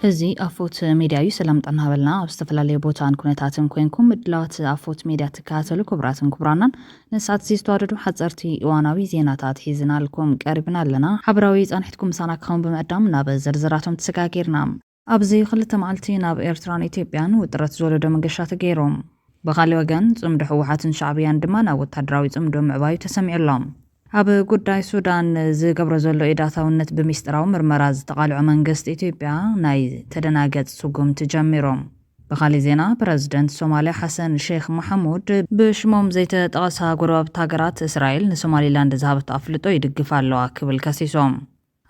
እዚ ኣፎት ሜድያ እዩ። ሰላም ጥዕና ሃበልና። ኣብ ዝተፈላለዩ ቦታን ኩነታትን ኮንኩም ምድላዋት ኣፎት ሜድያ ትከታተሉ ክቡራትን ክቡራናን፣ ንሰዓት እዚ ዝተዋደዱ ሓፀርቲ እዋናዊ ዜናታት ሒዝናልኩም ቀሪብና ኣለና። ሓበራዊ ፃንሒትኩም ምሳና ክኸውን ብምዕዳም ናብ ዝርዝራቶም ተሰጋጊርና። ኣብዚ ክልተ መዓልቲ ናብ ኤርትራን ኢትዮጵያን ውጥረት ዝወለዶ መገሻ ተገይሮም። ብኻሊእ ወገን፣ ጽምዶ ህወሓትን ሻዕብያን ድማ ናብ ወታደራዊ ጽምዶ ምዕባዩ ተሰሚዑ ኣሎ። ኣብ ጉዳይ ሱዳን ዝገብሮ ዘሎ ኢዳታውነት ብሚስጥራዊ ምርመራ ዝተቓልዖ መንግስቲ ኢትዮጵያ፣ ናይ ተደናገጽ ስጉምቲ ጀሚሩ። ብኻሊእ ዜና፣ ፕረዚደንት ሶማልያ ሓሰን ሼክ መሓሙድ ብሽሞም ዘይተጠቐሳ ጎረባብቲ ሃገራት፣ እስራኤል ንሶማሊላንድ ዝሃበቶ ኣፍልጦ ይድግፍ ኣለዋ ክብል ከሲሶም።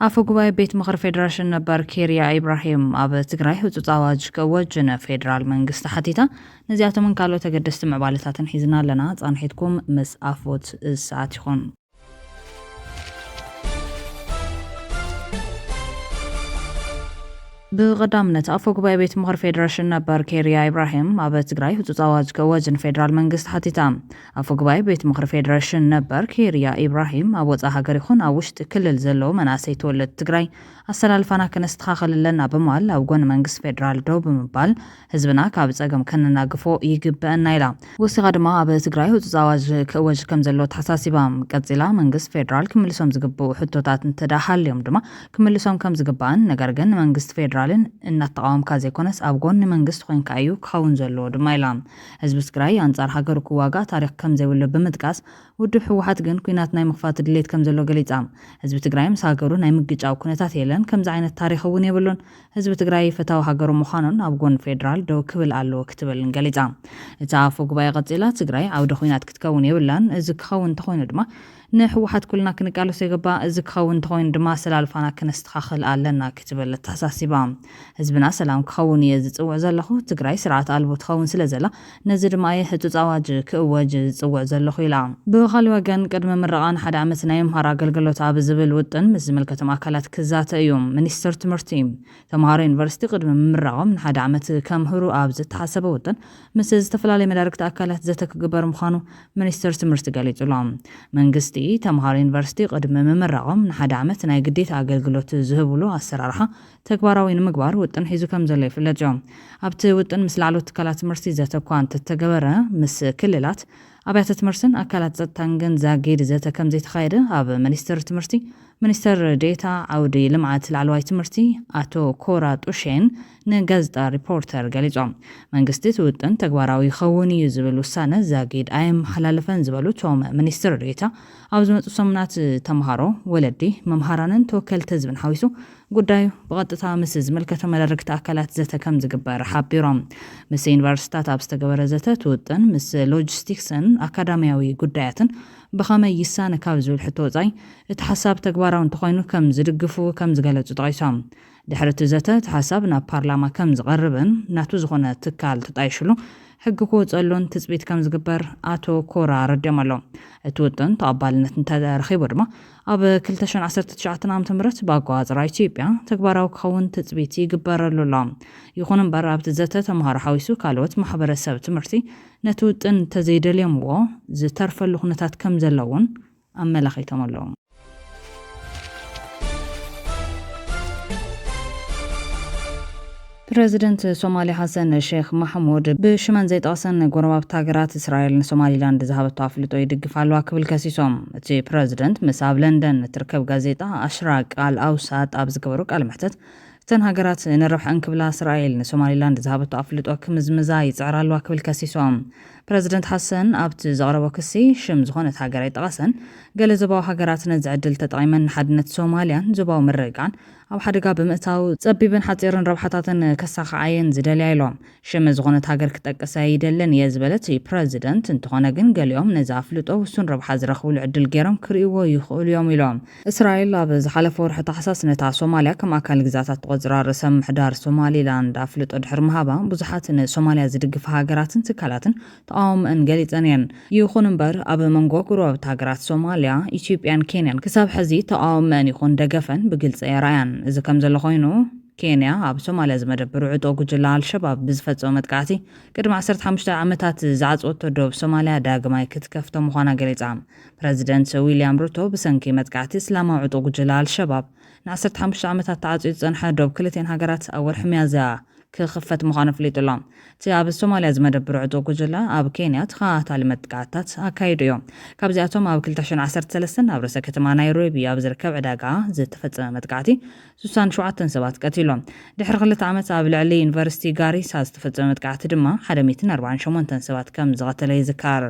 ኣፈ ጉባኤ ቤት ምኽሪ ፌዴሬሽን ነበር ኬርያ ኢብራሂም ኣብ ትግራይ ህጹጽ ኣዋጅ ክእወጅ ንፌዴራል መንግስቲ ሓቲታ። ነዚኣቶምን ካልኦት ኣገደስቲ ምዕባለታትን ሒዝና ኣለና። ጻንሒትኩም ምስ ኣፎት ሰዓት ይኹን። ብቐዳምነት ኣፈ ጉባኤ ቤት ምኽሪ ፌዴሬሽን ነበር ኬርያ ኢብራሂም ኣብ ትግራይ ህጹጽ ኣዋጅ ክእወጅ ንፌዴራል መንግስቲ ሓቲታ። ኣፈ ጉባኤ ቤት ምኽሪ ፌዴሬሽን ነበር ኬርያ ኢብራሂም ኣብ ወጻኢ ሃገር ይኹን ኣብ ውሽጢ ክልል ዘለዉ መናእሰይ ተወለድቲ ትግራይ ኣሰላልፋና ከነስተኻኸል ኣለና ብምባል ኣብ ጎኒ መንግስቲ ፌዴራል ደው ብምባል ህዝብና ካብ ጸገም ከነናግፎ ይግበአና ኢላ። ወሲኻ ድማ ኣብ ትግራይ ህጹጽ ኣዋጅ ክእወጅ ከም ዘሎ ተሓሳሲባ። ቀጺላ መንግስቲ ፌዴራል ክምልሶም ዝግብኡ ሕቶታት እንተዳ ሃልዮም ድማ ክምልሶም ከም ዝግባእን፣ ነገር ግን ንመንግስቲ ፌዴራልን እናተቃወምካ ዘይኮነስ ኣብ ጎኒ መንግስቲ ኮይንካ እዩ ክኸውን ዘለዎ ድማ ኢላ። ህዝቢ ትግራይ ኣንጻር ሃገሩ ክዋጋእ ታሪኽ ከም ዘይብሉ ብምጥቃስ፣ ውድብ ህወሓት ግን ኲናት ናይ ምኽፋት ድሌት ከም ዘሎ ገሊጻ። ህዝቢ ትግራይ ምስ ሃገሩ ናይ ምግጫው ኩነታት የለን፣ ከምዚ ዓይነት ታሪኽ እውን የብሉን። ህዝቢ ትግራይ ፈታዊ ሃገሩ ምዃኑን ኣብ ጎኒ ፌዴራል ደው ክብል ኣለዎ ክትብል ገሊጻ። እታ ኣፈ ጉባኤ ቀጺላ፣ ትግራይ ዓውደ ኲናት ክትከውን የብላን፣ እዚ ክኸውን እንተኾይኑ ድማ ንህወሓት ኩልና ክንቃለሶ ይግባእ፣ እዚ ክኸውን እንተኾይኑ ድማ ኣሰላልፋና ክነስተኻኽል ኣለና ክትብል ኣተሓሳሲባ። ህዝብና ሰላም ክኸውን እየ ዝጽውዕ ዘለኹ፣ ትግራይ ስርዓት ኣልቦ ትኸውን ስለ ዘላ፣ ነዚ ድማ እየ ህጹጽ ኣዋጅ ክእወጅ ዝጽውዕ ዘለኹ ኢላ። ብኻሊእ ወገን፣ ቅድሚ ምረቓ ንሓደ ዓመት ናይ ምምሃር ኣገልግሎት ኣብ ዝብል ውጥን ምስ ዝምልከቶም ኣካላት ክዛተ እዩ። ሚኒስትር ትምህርቲ፣ ተምሃሮ ዩኒቨርሲቲ ቅድሚ ምምራቖም ንሓደ ዓመት ከምህሩ ኣብ ዝተሓሰበ ውጥን ምስ ዝተፈላለዩ መዳርግቲ ኣካላት ዘተ ክግበር ምዃኑ ሚኒስትር ትምህርቲ ገሊጹ ኣሎ። መንግስቲ፣ ተምሃሮ ዩኒቨርሲቲ ቅድሚ ምምራቖም ንሓደ ዓመት ናይ ግዴታ ኣገልግሎት ዝህብሉ ኣሰራርሓ ተግባራዊ ንምግባር ውጥን ሒዙ ከም ዘሎ ይፍለጥ እዩ። ኣብቲ ውጥን ምስ ላዕለዎት ትካላት ትምህርቲ ዘተ እኳ እንተተገበረ፣ ምስ ክልላት፣ ኣብያተ ትምህርትን ኣካላት ጸጥታን ግን ዛጊድ ዘተ ከም ዘይተኻየደ ኣብ ሚኒስቴር ትምህርቲ ሚኒስትር ዴኤታ ዓውዲ ልምዓት ላዕለዋይ ትምህርቲ ኣቶ ኮራ ጡሼን ንጋዜጣ ሪፖርተር ገሊጾም። መንግስቲ እቲ ውጥን ተግባራዊ ይኸውን እዩ ዝብል ውሳነ ዛጊድ ኣየመሓላለፈን ዝበሉ እቶም ሚኒስትር ዴኤታ፣ ኣብ ዝመጹ ሰሙናት ተምሃሮ፣ ወለዲ፣ መምሃራንን ተወከልቲ ህዝብን ሓዊሱ ጉዳዩ ብቐጥታ ምስ ዝምልከቶም መዳርግቲ ኣካላት ዘተ ከም ዝግበር ሓቢሮም። ምስ ዩኒቨርሲቲታት ኣብ ዝተገበረ ዘተ እቲ ውጥን ምስ ሎጂስቲክስን ኣካዳሚያዊ ጉዳያትን ብኸመይ ይሳነ ካብ ዝብል ሕቶ ወጻኢ እቲ ሓሳብ ተግባራዊ እንተኾይኑ ከም ዝድግፉ ከም ዝገለጹ ጠቒሶም። ድሕሪ እቲ ዘተ እቲ ሓሳብ ናብ ፓርላማ ከም ዝቐርብን ናቱ ዝኾነ ትካል ተጣይሽሉ ሕጊ ክወጸሉን ትጽቢት ከም ዝግበር ኣቶ ኮራ ኣረዲኦም ኣሎ። እቲ ውጥን ተቐባልነት እንተረኺቡ ድማ ኣብ ክልተ ሽሕን ዓሰርተ ትሽዓተን ዓመተ ምህረት ብኣቆጻጽራ ኢትዮጵያ ተግባራዊ ክኸውን ትጽቢት ይግበረሉ ኣሎ። ይኹን እምበር ኣብቲ ዘተ ተምሃሮ ሓዊሱ ካልኦት ማሕበረሰብ ትምህርቲ ነቲ ውጥን እንተዘይደልዮምዎ ዝተርፈሉ ኩነታት ከም ዘሎ እውን ኣመላኺቶም ኣለዉ። ፕረዚደንት ሶማልያ ሓሰን ሼክ ማሕሙድ ብሽመን ዘይጠቕሰን ጎረባብቲ ሃገራት እስራኤል ንሶማሊላንድ ዝሃበቶ ኣፍልጦ ይድግፍ ኣለዋ ክብል ከሲሶም። እቲ ፕረዚደንት ምስ ኣብ ለንደን እትርከብ ጋዜጣ ኣሽራቅ ኣል ኣውሳጥ ኣብ ዝገበሩ ቃለ መሕተት፣ እተን ሃገራት ንረብሐን ክብላ እስራኤል ንሶማሊላንድ ዝሃበቶ ኣፍልጦ ክምዝምዛ ይጽዕራ ኣለዋ ክብል ከሲሶም። ፕረዚደንት ሓሰን ኣብቲ ዘቕረቦ ክሲ ሽም ዝኾነት ሃገር ኣይጠቐሰን። ገለ ዞባዊ ሃገራት ነዚ ዕድል ተጠቒመን ንሓድነት ሶማልያን ዞባዊ ምርግጋዕን ኣብ ሓደጋ ብምእታው ጸቢብን ሓጺርን ረብሓታተን ከሳኽዓየን ዝደልያ ኢሎም። ሽም ዝኾነት ሃገር ክጠቅስ ኣይደልን እየ ዝበለ እቲ ፕረዚደንት፣ እንተኾነ ግን ገሊኦም ነዚ ኣፍልጦ ውሱን ረብሓ ዝረኽብሉ ዕድል ገይሮም ክርእይዎ ይኽእሉ እዮም ኢሎም። እስራኤል ኣብ ዝሓለፈ ወርሒ ታሕሳስ ነታ ሶማልያ ከም ኣካል ግዛታት ትቖጽራ ርእሰ ምሕዳር ሶማሊላንድ ኣፍልጦ ድሕሪ ምሃባ ብዙሓት ንሶማልያ ዝድግፋ ሃገራትን ትካላትን ተቓውሞአን ገሊጸን እየን። ይኹን እምበር ኣብ መንጎ ጎረባብቲ ሃገራት ሶማልያ፣ ኢትዮጵያን ኬንያን ክሳብ ሕዚ ተቓውሞአን ይኹን ደገፈን ብግልጺ ኣየርኣያን። እዚ ከም ዘሎ ኮይኑ፣ ኬንያ ኣብ ሶማልያ ዝመደብሩ ዕጡቕ ጉጅለ ኣልሸባብ ብዝፈጸሞ መጥቃዕቲ ቅድሚ ዓሰርተ ሓሙሽተ ዓመታት ዝዓጽወቶ ዶብ ሶማልያ ዳግማይ ክትከፍቶ ምዃና ገሊጻ። ፕረዚደንት ዊልያም ሩቶ ብሰንኪ መጥቃዕቲ እስላማዊ ዕጡቕ ጉጅለ ኣልሸባብ ን ዓሰርተ ሓሙሽተ ዓመታት ተዓጽዩ ዝጸንሐ ዶብ ክልቲኤን ሃገራት ኣብ ወርሒ ሚያዝያ ክኽፈት ምዃኑ ኣፍሊጡ ኣሎ። እቲ ኣብ ሶማልያ ዝመደብሩ ዕጡቕ ጉጅለ ኣብ ኬንያ ተኸታታሊ መጥቃዕትታት ኣካይዱ እዩ። ካብዚኣቶም ኣብ ክልተ ሽሕን ዓሰርተ ሰለስተን ኣብ ርእሰ ከተማ ናይሮቢ ኣብ ዝርከብ ዕዳጋ ዝተፈጸመ መጥቃዕቲ ስሳን ሸውዓተን ሰባት ቀቲሉ። ድሕሪ ክልተ ዓመት ኣብ ልዕሊ ዩኒቨርሲቲ ጋሪሳ ዝተፈጸመ መጥቃዕቲ ድማ ሓደ ሚእትን ኣርባዓን ሸሞንተን ሰባት ከም ዝቐተለ ይዝከር።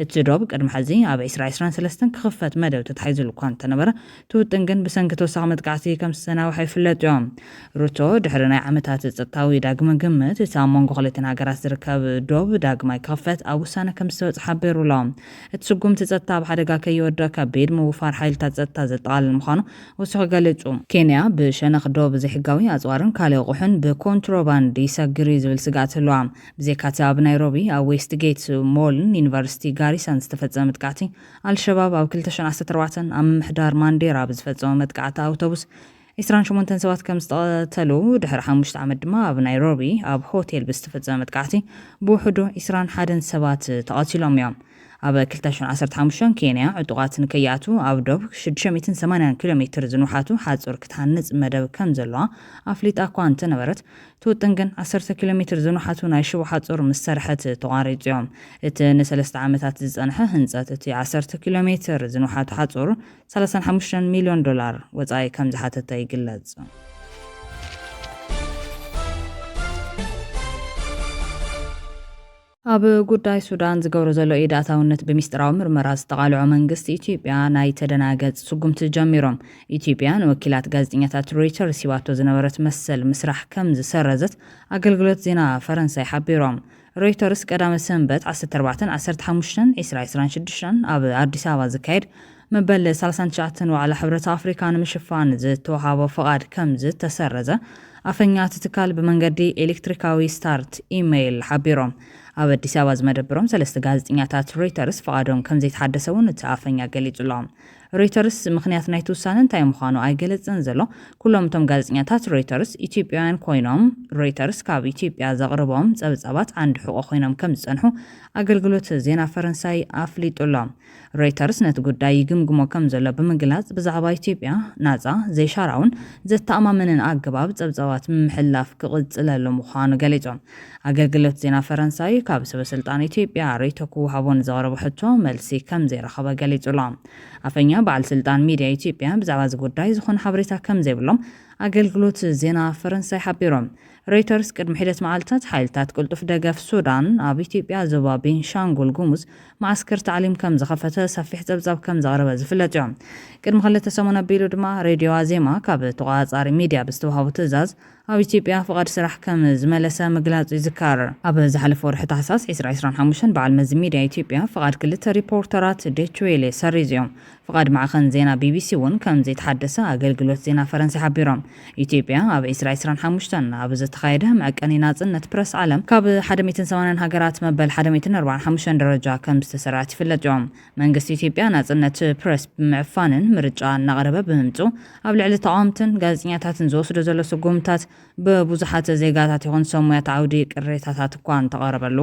እቲ ዶብ ቅድሚ ሕዚ ኣብ ዕስራ ዕስራን ሰለስተን ክኽፈት መደብ ተታሒዙሉ እኳ እንተነበረ፣ እቲ ውጥን ግን ብሰንኪ ተወሳኺ መጥቃዕቲ ከም ዝተናውሐ ይፍለጥ እዩ። ሩቶ ድሕሪ ናይ ዓመታት ጸጥታዊ ዳግመ ግምት፣ እቲ ኣብ መንጎ ክልቲኤን ሃገራት ዝርከብ ዶብ ዳግማይ ክኽፈት ኣብ ውሳነ ከም ዝተበጽሐ ሓቢሩ ኣሎ። እቲ ስጉምቲ ጸጥታ ኣብ ሓደጋ ከይወድቕ ከቢድ ምውፋር ሓይልታት ጸጥታ ዘጠቓልል ምዃኑ ወሲኹ ገሊጹ። ኬንያ ብሸነኽ ዶብ ዘይሕጋዊ ኣጽዋርን ካልእ ኣቑሑን ብኮንትሮባንድ ይሰግር እዩ ዝብል ስግኣት ህልዋ። ብዘይካቲ ኣብ ናይሮቢ ኣብ ዌስትጌት ሞልን ዩኒቨርሲቲ ጋሪሳን ዝተፈጸመ መጥቃዕቲ፣ ኣልሸባብ ኣብ ክልተ ሽሕን ዓሰርተ ኣርባዕተን ኣብ ምምሕዳር ማንዴራ ብዝፈጸመ መጥቃዕቲ ኣውቶቡስ ዕስራን ሸሞንተን ሰባት ከም ዝተቐተሉ፣ ድሕሪ ሓሙሽተ ዓመት ድማ ኣብ ናይሮቢ ኣብ ሆቴል ብዝተፈጸመ መጥቃዕቲ ብውሕዱ ዕስራን ሓደን ሰባት ተቐቲሎም እዮም። ኣብ ክልተ ሽሕን ዓሰርተ ሓሙሽተን ኬንያ ዕጡቓት ንከይኣትዉ ኣብ ዶብ ሽዱሽተ ሚእትን ሰማንያን ኪሎ ሜትር ዝንውሓቱ ሓጹር ክትሃንጽ መደብ ከም ዘለዋ ኣፍሊጣ እኳ እንተነበረት፣ እቲ ውጥን ግን ዓሰርተ ኪሎ ሜትር ዝንውሓቱ ናይ ሽቦ ሓጹር ምስ ሰርሐት ተቋሪጹ እዮም። እቲ ንሰለስተ ዓመታት ዝጸንሐ ህንጸት እቲ ዓሰርተ ኪሎ ሜትር ዝንውሓቱ ሓጹር ሰላሳን ሓሙሽተን ሚልዮን ዶላር ወጻኢ ከም ዝሓተተ ይግለጽ። ኣብ ጉዳይ ሱዳን ዝገብሮ ዘሎ ኢድ ኣእታውነት ብሚስጥራዊ ምርመራ ዝተቓልዖ መንግስቲ ኢትዮጵያ ናይ ተደናገጽ ስጉምቲ ጀሚሮም። ኢትዮጵያ ንወኪላት ጋዜጠኛታት ሮይተርስ ሂባቶ ዝነበረት መሰል ምስራሕ ከም ዝሰረዘት ኣገልግሎት ዜና ፈረንሳይ ሓቢሮም። ሮይተርስ ቀዳመ ሰንበት ዓሰርተ ኣርባዕተን ዓሰርተ ሓሙሽተን ዕስራ ዕስራን ሽዱሽተን ኣብ ኣዲስ ኣበባ ዝካየድ መበል ሰላሳን ትሽዓተን ዋዕላ ሕብረት ኣፍሪካ ንምሽፋን ዝተወሃቦ ፍቓድ ከም ዝተሰረዘ ኣፈኛ እቲ ትካል ብመንገዲ ኤሌክትሪካዊ ስታርት ኢሜይል ሓቢሮም። ኣብ ኣዲስ ኣበባ ዝመደብሮም ሰለስተ ጋዜጠኛታት ሮይተርስ ፍቓዶም ከም ዘይተሓደሰ እውን እቲ ኣፈኛ ገሊጹ ኣሎ። ሮይተርስ ምኽንያት ናይቲ ውሳነ እንታይ ምዃኑ ኣይገለጸን ዘሎ። ኩሎም እቶም ጋዜጠኛታት ሮይተርስ ኢትዮጵያውያን ኮይኖም፣ ሮይተርስ ካብ ኢትዮጵያ ዘቕርቦም ጸብጻባት ዓንዲ ሕቖ ኮይኖም ከም ዝጸንሑ ኣገልግሎት ዜና ፈረንሳይ ኣፍሊጡ ኣሎ። ሮይተርስ ነቲ ጉዳይ ይግምግሞ ከም ዘሎ ብምግላጽ፣ ብዛዕባ ኢትዮጵያ ናጻ፣ ዘይሻራውን ዘተኣማምንን ኣገባብ ጸብጻባት ምምሕልላፍ ክቕጽለሉ ምዃኑ ገሊጹ። ኣገልግሎት ዜና ፈረንሳይ ካብ ሰበ ስልጣን ኢትዮጵያ ርእይቶ ክወሃቦ ንዘቕረቦ ሕቶ መልሲ ከም ዘይረኸበ ገሊጹ ኣሎ። ኣፈኛ በዓል ስልጣን ሚድያ ኢትዮጵያ ብዛዕባ እዚ ጉዳይ ዝኾነ ሓበሬታ ከም ዘይብሎም ኣገልግሎት ዜና ፈረንሳይ ሓቢሮም። ሮይተርስ ቅድሚ ሒደት መዓልታት ሓይልታት ቅልጡፍ ደገፍ ሱዳን ኣብ ኢትዮጵያ ዞባ ቤንሻንጉል ጉሙዝ መዓስከር ታዕሊም ከም ዝኸፈተ ሰፊሕ ጸብጻብ ከም ዘቕረበ ዝፍለጥ እዩ። ቅድሚ ክልተ ሰሙን ኣቢሉ ድማ ሬድዮ ዋዜማ ካብ ተቖጻጻሪ ሚድያ ብዝተዋህቦ ትእዛዝ ኣብ ኢትዮጵያ ፍቓድ ስራሕ ከም ዝመለሰ ምግላጹ ይዝከር። ኣብ ዝሓለፈ ወርሒ ታሕሳስ ዕስራ ዕስራን ሓሙሽተን በዓል መዚ ሚድያ ኢትዮጵያ ፍቓድ ክልተ ሪፖርተራት ዴችዌሌ ሰሪዙ እዮም። ፍቓድ ማዕኸን ዜና ቢቢሲ እውን ከም ዘይተሓደሰ ኣገልግሎት ዜና ፈረንሳ ሓቢሮም። ኢትዮጵያ ኣብ ዕስራ ዕስራን ሓሙሽተን ኣብ ዝተኻየደ መዐቀኒ ናጽነት ፕረስ ዓለም ካብ ሓደ ሚእትን ሰማንያን ሃገራት መበል ሓደ ሚእትን ኣርባዓን ሓሙሽተን ደረጃ ከም ዝተሰርዐት ይፍለጥ እዮም። መንግስቲ ኢትዮጵያ ናጽነት ፕረስ ብምዕፋንን ምርጫ እናቐረበ ብምምጹ ኣብ ልዕሊ ተቓወምትን ጋዜጠኛታትን ዝወስዶ ዘሎ ስጉምታት ብብዙሓት ዜጋታት ይኹን ሰብ ሞያት ዓውዲ ቅሬታታት እኳ እንተቐረበሉ፣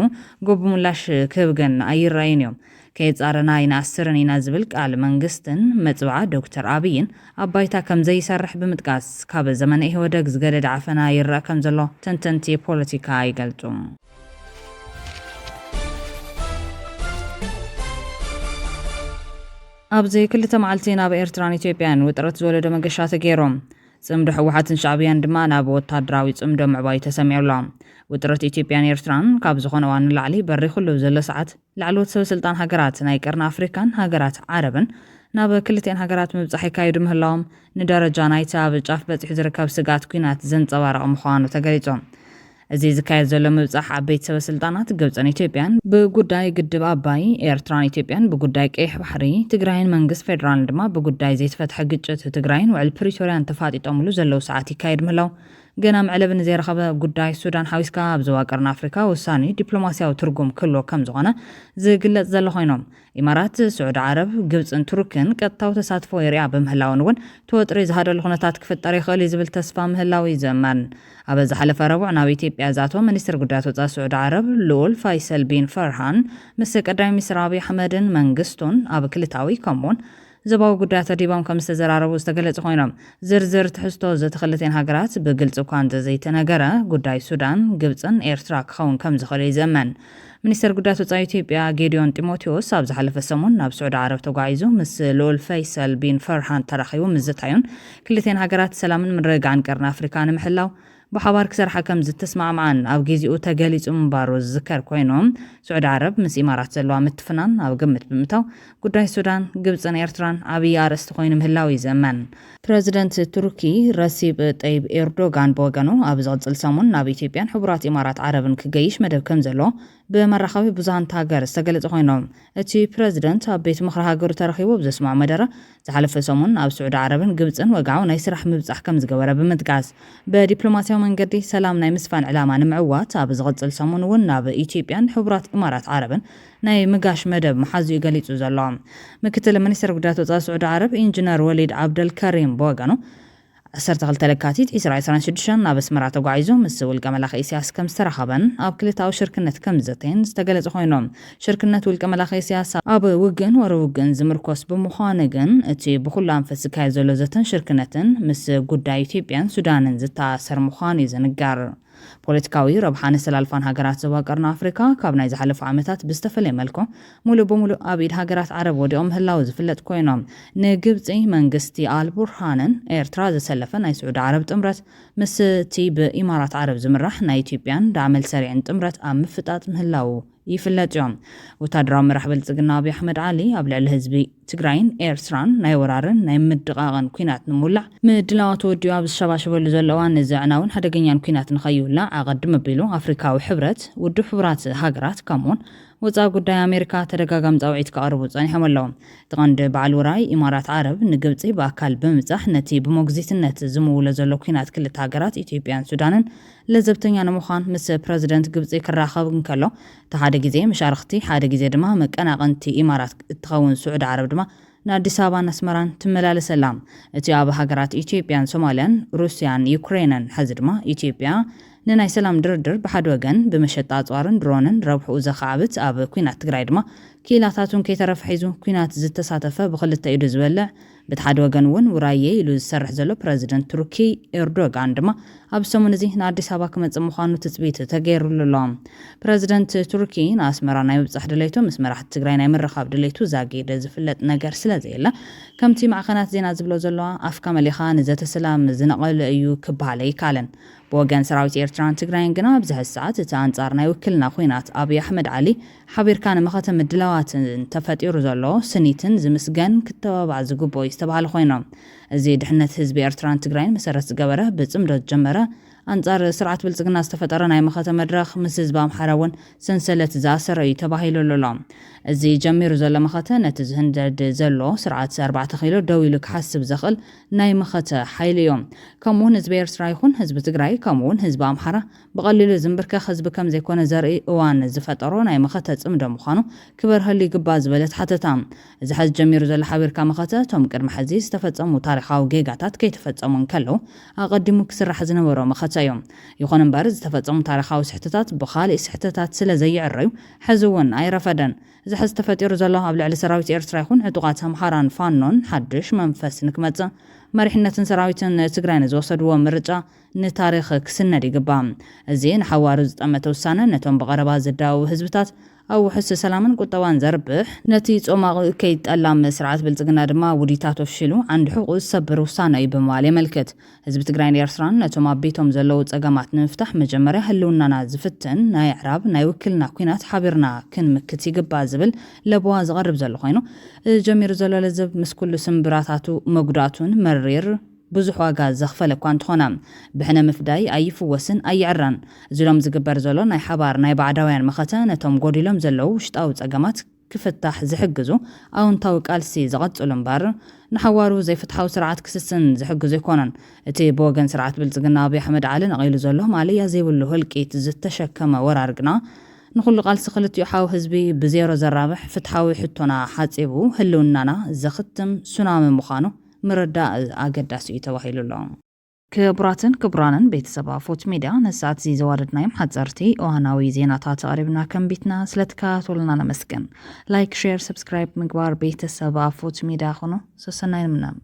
ግቡእ ምላሽ ክህብ ግን ኣይረኣይን እዮም። ከየጻረና ኣይንኣስርን ኢና ዝብል ቃል መንግስትን መጽብዓ ዶክተር ኣብይን ኣብ ባይታ ከም ዘይሰርሕ ብምጥቃስ፣ ካብ ዘመነ ኢህወደግ ዝገደደ ዓፈና ይረኣ ከም ዘሎ ተንተንቲ ፖለቲካ ይገልጹ። ኣብዚ ክልተ መዓልቲ ናብ ኤርትራን ኢትዮጵያን ውጥረት ዝወለዶ መገሻ ተገይሮም። ጽምዶ ህወሓትን ሻዕብያን ድማ ናብ ወታደራዊ ጽምዶ ምዕባዩ ተሰሚዑ ኣሎ። ውጥረት ኢትዮጵያን ኤርትራን ካብ ዝኾነ እዋን ንላዕሊ በሪኹ ኣለዉ ዘሎ ሰዓት፣ ላዕለዎት ሰበ ስልጣን ሃገራት ናይ ቀርኒ ኣፍሪካን ሃገራት ዓረብን ናብ ክልቲኤን ሃገራት ምብጻሕ ይካየዱ ምህላዎም፣ ንደረጃ ናይቲ ኣብ ጫፍ በጺሑ ዝርከብ ስግኣት ኲናት ዘንጸባርቕ ምዃኑ ተገሊጹ። እዚ ዝካየድ ዘሎ ምብጻሕ ዓበይቲ ሰበ ስልጣናት ግብጽን ኢትዮጵያን ብጉዳይ ግድብ ኣባይ፣ ኤርትራን ኢትዮጵያን ብጉዳይ ቀይሕ ባሕሪ፣ ትግራይን መንግስቲ ፌደራልን ድማ ብጉዳይ ዘይተፈትሐ ግጭት ትግራይን ውዕል ፕሪቶርያን ተፋጢጦምሉ ዘለዉ ሰዓት ይካየድ ምህላው ገና መዕለቢ ንዘይረኸበ ጉዳይ ሱዳን ሓዊስካ ኣብ ዞባ ቀርኒ ኣፍሪካ ውሳኔ ዲፕሎማሲያዊ ትርጉም ክህልዎ ከም ዝኾነ ዝግለጽ ዘሎ ኮይኖም፣ ኢማራት፣ ስዑዲ ዓረብ፣ ግብጽን ቱርክን ቀጥታዊ ተሳትፎ የርእያ ብምህላውን እውን እቲ ወጥሪ ዝሃደሉ ኩነታት ክፍጠር ይኽእል እዩ ዝብል ተስፋ ምህላው ይዘመን። ኣብ ዝሓለፈ ረቡዕ ናብ ኢትዮጵያ ዝኣተወ ሚኒስትር ጉዳያት ወጻኢ ስዑዲ ዓረብ ልኡል ፋይሰል ቢን ፈርሃን ምስ ቀዳማይ ሚኒስትር ኣብይ ኣሕመድን መንግስቱን ኣብ ክልታዊ ከምኡውን ዞባዊ ጉዳያት ኣዲቦም ከም ዝተዘራረቡ ዝተገለጹ ኮይኖም፣ ዝርዝር ትሕዝቶ ዘቲ ክልቴን ሃገራት ብግልጺ እኳ እንተዘይተነገረ፣ ጉዳይ ሱዳን፣ ግብጽን ኤርትራ ክኸውን ከም ዝኽእል እዩ ዝእመን። ሚኒስተር ጉዳያት ወጻኢ ኢትዮጵያ ጌዲዮን ጢሞቴዎስ ኣብ ዝሓለፈ ሰሙን ናብ ስዑዲ ዓረብ ተጓዒዙ ምስ ልኡል ፈይሰል ቢን ፈርሃን ተራኺቡ ምዝታዩን ክልቴን ሃገራት ሰላምን ምርግጋዕን ቀርኒ ኣፍሪካ ንምሕላው ብሓባር ክሰርሓ ከም ዝተስማዕምዓን ኣብ ግዜኡ ተገሊጹ ምንባሩ ዝዝከር ኮይኑ፣ ስዑዲ ዓረብ ምስ ኢማራት ዘለዋ ምትፍናን ኣብ ግምት ብምእታው ጉዳይ ሱዳን፣ ግብጽን ኤርትራን ዓብዪ ኣርእስቲ ኮይኑ ምህላው እዩ ዝእመን። ፕረዚደንት ቱርኪ ረሲብ ጠይብ ኤርዶጋን ብወገኑ ኣብ ዝቕጽል ሰሙን ናብ ኢትዮጵያን ሕቡራት ኢማራት ዓረብን ክገይሽ መደብ ከም ዘሎ ብመራኸቢ ብዙሃን ሃገር ዝተገለጸ ኮይኖም፣ እቲ ፕረዚደንት ኣብ ቤት ምኽሪ ሃገሩ ተረኺቡ ኣብ ዘስምዖ መደረ ዝሓለፈ ሰሙን ኣብ ስዑዲ ዓረብን ግብጽን ወግዓዊ ናይ ስራሕ ምብጻሕ ከም ዝገበረ ብምጥቃስ፣ ብዲፕሎማሲያዊ መንገዲ ሰላም ናይ ምስፋን ዕላማ ንምዕዋት ኣብ ዝቕጽል ሰሙን እውን ናብ ኢትዮጵያን ሕቡራት ኢማራት ዓረብን ናይ ምጋሽ መደብ ምሓዙ እዩ ገሊጹ ዘሎ። ምክትል ሚኒስትር ጉዳያት ወጻኢ ስዑዲ ዓረብ ኢንጂነር ወሊድ ዓብደልከሪም ብወገኑ ዓሰርተ ክልተ ለካቲት ዕስራ ዕስራን ሽዱሽተን ናብ ኣስመራ ተጓዒዙ ምስ ውልቀ መላኺ ኢሳያስ ከም ዝተራኸበን ኣብ ክልተኣዊ ሽርክነት ከም ዝዘተየን ዝተገለጸ ኮይኑ፣ ሽርክነት ውልቀ መላኺ ኢሳያስ ኣብ ውግእን ወረ ውግእን ዝምርኮስ ብምዃኑ ግን እቲ ብኹሉ ኣንፈት ዝካየድ ዘሎ ዘተን ሽርክነትን ምስ ጉዳይ ኢትዮጵያን ሱዳንን ዝተኣሰር ምዃኑ እዩ ዝንገር። ፖለቲካዊ ረብሓ ንስተላልፋን ሃገራት ዞባ ቀርኒ ኣፍሪካ ካብ ናይ ዝሓለፉ ዓመታት ብዝተፈለየ መልክዑ ሙሉእ ብሙሉእ ኣብ ኢድ ሃገራት ዓረብ ወዲቖም ምህላው ዝፍለጥ ኮይኖም፣ ንግብፂ መንግስቲ ኣልቡርሃንን ኤርትራ ዘሰለፈ ናይ ስዑዲ ዓረብ ጥምረት ምስቲ ብኢማራት ዓረብ ዝምራሕ ናይ ኢትዮጵያን ዳዕመል ሰሪዕን ጥምረት ኣብ ምፍጣጥ ምህላው ይፍለጥ እዮም። ወታደራዊ መራሕ ብልጽግና ኣብይ ኣሕመድ ዓሊ ኣብ ልዕሊ ህዝቢ ትግራይን ኤርትራን ናይ ወራርን ናይ ምድቓቕን ኲናት ንምውላዕ ምድላዋት ወዲኡ ኣብ ዝሸባሸበሉ ዘሎ እዋን፣ እዚ ኣዕናውን ሓደገኛን ኲናት ንኸይውላዕ ኣቐድም ኣቢሉ ኣፍሪካዊ ሕብረት፣ ውድብ ሕቡራት ሃገራት ከምኡውን ወፃኢ ጉዳይ ኣሜሪካ ተደጋጋሚ ፃውዒት ከቐርቡ ጸኒሖም ኣለዉ። እቲ ቀንዲ በዓል ውራይ ኢማራት ዓረብ ንግብፂ ብኣካል ብምብፃሕ ነቲ ብሞግዚትነት ዝምውሎ ዘሎ ኲናት ክልተ ሃገራት ኢትዮጵያን ሱዳንን ለዘብተኛ ንምዃን ምስ ፕረዚደንት ግብፂ ክራኸብ እንከሎ፣ እቲ ሓደ ግዜ መሻርኽቲ ሓደ ግዜ ድማ መቀናቐንቲ ኢማራት እትኸውን ስዑዲ ዓረብ ድማ ንኣዲስ ኣበባን ኣስመራን ትመላለስ ኣላ። እቲ ኣብ ሃገራት ኢትዮጵያን ሶማልያን፣ ሩስያን ዩክሬንን፣ ሕዚ ድማ ኢትዮጵያ ንናይ ሰላም ድርድር ብሓደ ወገን ብመሸጣ ኣፅዋርን ድሮንን ረብሕኡ ዘኻዕብት፣ ኣብ ኲናት ትግራይ ድማ ክኢላታቱን ከይተረፈ ሒዙ ኲናት ዝተሳተፈ ብክልተ ኢዱ ዝበልዕ፣ በቲ ሓደ ወገን እውን ውራየ ኢሉ ዝሰርሕ ዘሎ ፕረዚደንት ቱርኪ ኤርዶጋን ድማ ኣብ ሰሙን እዚ ንኣዲስ ኣበባ ክመጽእ ምዃኑ ትጽቢት ተገይሩሉ ኣሎ። ፕረዚደንት ቱርኪ ንኣስመራ ናይ ምብጻሕ ድሌቱ ምስ መራሕቲ ትግራይ ናይ ምርኻብ ድሌቱ ዛጊድ ዝፍለጥ ነገር ስለ ዘየለ፣ ከምቲ ማዕኸናት ዜና ዝብሎ ዘለዋ ኣፍካ መሊኻ ንዘተ ሰላም ዝነቐለ እዩ ክበሃል ኣይከኣልን። ብወገን ሰራዊት ኤርትራን ትግራይን ግና ኣብዚ ሕዚ ሰዓት እቲ ኣንጻር ናይ ውክልና ኲናት ኣብይ ኣሕመድ ዓሊ ሓቢርካ ንመኸተ ምድላዋትን ተፈጢሩ ዘሎ ስኒትን ዝምስገን ክተባባዕ ዝግብኦ እዩ ዝተባህለ ኮይኑ፣ እዚ ድሕነት ህዝቢ ኤርትራን ትግራይን መሰረት ዝገበረ ብጽምዶ ዝጀመረ ኣንጻር ስርዓት ብልጽግና ዝተፈጠረ ናይ መኸተ መድረኽ ምስ ህዝቢ ኣምሓራ እውን ሰንሰለት ዝኣሰረ እዩ ተባሂሉ ኣሎ። እዚ ጀሚሩ ዘሎ መኸተ ነቲ ዝህንደድ ዘሎ ስርዓት ኣርባዕተ ኪሎ ደው ኢሉ ክሓስብ ዘኽእል ናይ መኸተ ሓይሊ እዩ። ከምኡውን ህዝቢ ኤርትራ ይኹን ህዝቢ ትግራይ ከምኡውን ህዝቢ ኣምሓራ ብቐሊሉ ዝንብርከኽ ህዝቢ ከም ዘይኮነ ዘርኢ እዋን ዝፈጠሮ ናይ መኸተ ጽምዶ ምዃኑ ክበርሀሉ ይግባእ ዝበለት ሓተታ፣ እዚ ሕዚ ጀሚሩ ዘሎ ሓቢርካ መኸተ እቶም ቅድሚ ሕዚ ዝተፈጸሙ ታሪኻዊ ጌጋታት ከይተፈጸሙ እንከለዉ ኣቐዲሙ ክስራሕ ዝነበሮ መኸተ እዩ። ይኹን እምበር ዝተፈጸሙ ታሪኻዊ ስሕተታት ብኻሊእ ስሕተታት ስለ ዘይዕረዩ ሕዚ እውን ኣይረፈደን። እዚ ሕዚ ተፈጢሩ ዘሎ ኣብ ልዕሊ ሰራዊት ኤርትራ ይኹን ዕጡቓት ኣምሓራን ፋኖን ሓድሽ መንፈስ ንክመጽእ መሪሕነትን ሰራዊትን ትግራይ ንዝወሰድዎ ምርጫ ንታሪኽ ክስነድ ይግባእ። እዚ ንሓዋሩ ዝጠመተ ውሳነ ነቶም ብቐረባ ዝዳወቡ ህዝብታት ኣብ ውሑስ ሰላምን ቁጠባን ዘርብሕ፣ ነቲ ጾማቑ ከይጠላም ስርዓት ብልጽግና ድማ ውዲታት ኣፍሺሉ ዓንዲ ሕቑ ዝሰብር ውሳነ እዩ ብምባል የመልክት። ህዝቢ ትግራይን ኤርትራን ነቶም ኣብ ቤቶም ዘለዉ ጸገማት ንምፍታሕ መጀመርያ ህልውናና ዝፍትን ናይ ኣዕራብ ናይ ውክልና ኲናት ሓቢርና ክንምክት ይግባእ ዝብል ለበዋ ዝቐርብ ዘሎ ኮይኑ፣ እዚ ጀሚሩ ዘሎ ለዘብ ምስ ኩሉ ስምብራታቱ መጉዳእቱን መሪር ብዙሕ ዋጋ ዘኽፈለ እኳ እንተኾነ፣ ብሕነ ምፍዳይ ኣይፍወስን ኣይዕረን። እዚ ሎም ዝግበር ዘሎ ናይ ሓባር ናይ ባዕዳውያን መኸተ ነቶም ጎዲሎም ዘለዉ ውሽጣዊ ጸገማት ክፍታሕ ዝሕግዙ ኣውንታዊ ቃልሲ ዝቐጽሉ እምበር፣ ንሓዋሩ ዘይፍትሓዊ ስርዓት ክስስን ዝሕግዙ ኣይኮነን። እቲ ብወገን ስርዓት ብልጽግና ኣብይ ኣሕመድ ዓሊ ነቒሉ ዘሎ ማለያ ዘይብሉ ህልቂት ዝተሸከመ ወራር ግና፣ ንኹሉ ቃልሲ ክልቲኡ ሓው ህዝቢ ብዜሮ ዘራብሕ ፍትሓዊ ሕቶና ሓጺቡ ህልውናና ዘኽትም ሱናሚ ምዃኑ ምርዳእ ኣገዳሲ እዩ ተባሂሉ ኣሎ። ክቡራትን ክቡራንን ቤተሰብ ኣፎት ሚድያ፣ ነሰዓት እዚ ዘዋደድናዮም ሓጸርቲ እዋናዊ ዜናታት ኣቕሪብና ከንቢትና። ስለትከታተሉና ነመስግን። ላይክ፣ ሼር፣ ሰብስክራይብ ምግባር ቤተሰብ ኣፎት ሚድያ ኩኑ። ሰሰናይ ንምነም።